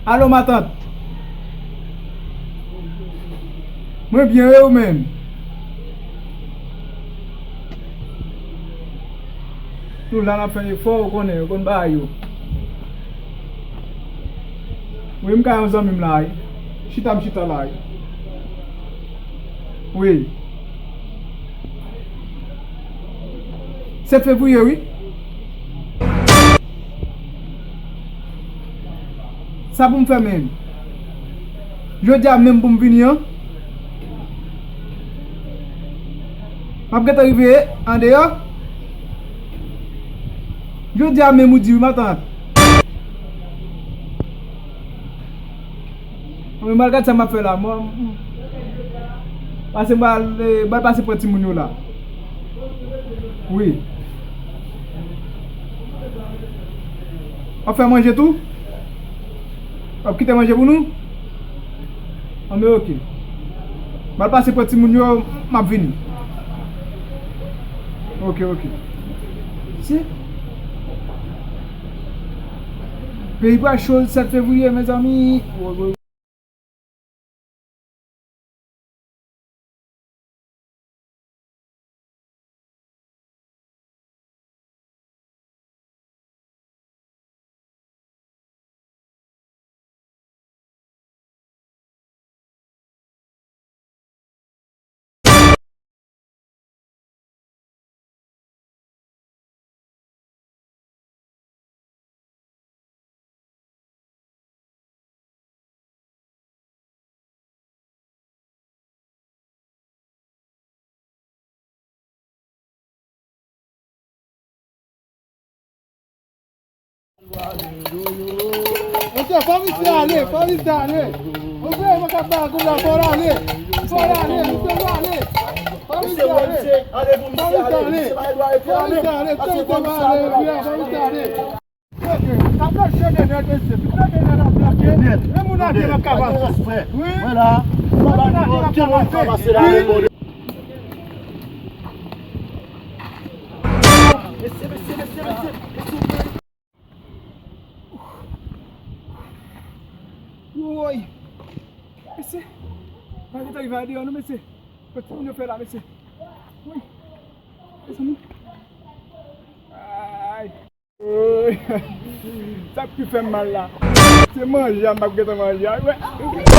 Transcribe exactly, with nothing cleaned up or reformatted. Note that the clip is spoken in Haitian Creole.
Alo, matant. Mwen byen, e ou menm? Nou la, n ap fè efò, ou konnen, ou konn bagay yo. Wi, m ka yon zanmi m la, wi. Chita, m chita la, wi. Wi. Sèt fevriye, wi. Sa pou m fè menm? Jodi a menm pou m vini an? M ap gentan rive andeyò. Jodi a menm ou di wi, matant. Mwen mal gad sa m ap fè la. Mwen, pase m al, eh, m al pase pran timoun yo la. Wi. W ap fè manje tou? W ap kite manje pou nou? Anben, oke. M al pase pran timoun yo, m ap vini. Oke, oke. Si. Peyi pral cho sèt fevriye, mezanmi. Mesye, fò misye ale, fò misye ale. Mesye, mwen ka ba goud la, fò l ale. Fò l ale, mesye, fò l ale. Fò misye ale. Fò misye ale. Fò misye ale, fò misye ale. Sa bloke nèt, mesye. Tout bloke nèt ap bloke. Nèt. Menm moun ate nan kavase. Wi. Menm moun ate nan kavase. Wi. Mesye, mesye, mesye, mesye, mesye. Woy. Mesye. Pa gentan rive andeyò non, mesye. Kot timoun yo fè la, mesye. Wi. Mezanmi. Ay. Sa k pi fè m mal la, se manje a m p ap gentan manje a. Wè.